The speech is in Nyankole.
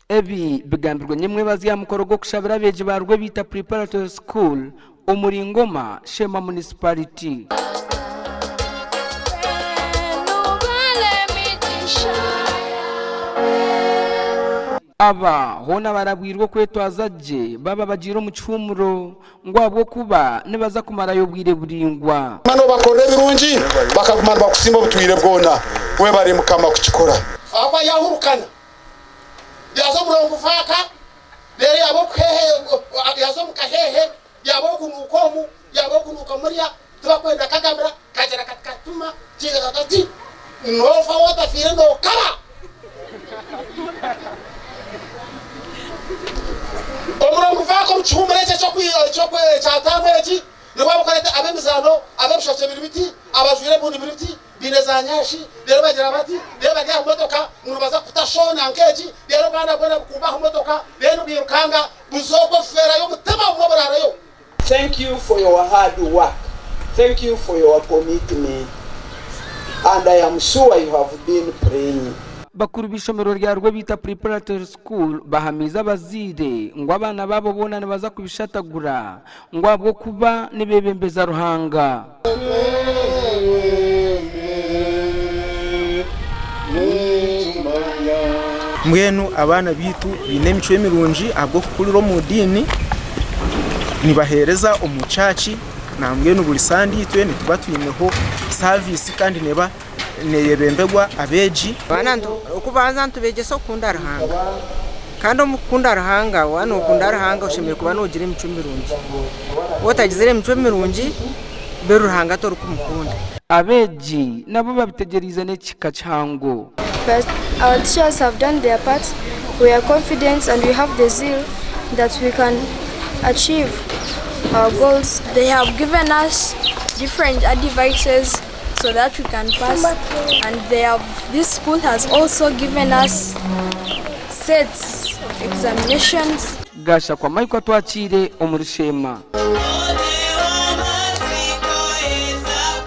Ebi bigambirwe nyemwebazi aha mukoro gw'okushabira abeegi ba Rwebiita Preparatory School omuri Ngoma, Sheema Municipality. Aba hoona barabwirwe okwetwaza gye baaba bagiire omu kihuumuro ngu ahabw'okuba nibaza kumarayo obwire buraingwa. Noobakorera ebirungi, bakaguma nibakusiima obutwire bwona. Webare Mukama kukikora. Ahakuba yaahurukana, yaaza omu Rongovaaka, reero yaaba okuhehe, yaaza omu Kahehe, yaaba okunuuka omu, yaaba okunuuka muriya, tibakwenda kagamira, kagira kati katuma, kiija kati, noofa waaba otafiire nookaba. Omu Rongovaaka omu kihuumuro eki ekya taamu egi, nibwo abakorete ab'emizaano, ab'ebishokye biri biti, abajwaire ebihuuni biri biti, Baine za nyashi, reero bagira bati, reero bari aha motoka ngu nibaza kuta show nanka egi, reero obwana bwona bukumba aha motoka, then bwirukanga buza okwo bufeerayo omutima bumwe buraarayo. Thank you for your hard work, thank you for your commitment and I am sure you have been praying. Bakuru b'eishomero rya Rwebiita Preparatory School bahamiize abazaire ngu abaana baabo boona nibaza kubishatagura ngu ahabw'okuba nibeebembeza Ruhanga. Mbwenu abaana baitu baine emicwe mirungi ahabw'okukurira omu diini, nibaheereza omu church nambwenu buri sande itwe nituba twineho saviisi kandi neeba neyebemberwa abeegi. Abaana okubanza nitubeegyesa okukunda Ruhanga kandi omu kukunda Ruhanga waaba nookunda Ruhanga oshemereire kuba noogira emicwe mirungi. Waaba otagizire emicwe mirungi biri Ruhanga torikumukunda. Abeegi nabo babitegyereize n'ekihika kihango. But our teachers have done their part, we are confident and we have the zeal that we can achieve our goals. They have given us different advices so that we can pass and they have, this school has also given us sets of examinations. Gashakwa Michael atwakiire omuri Sheema.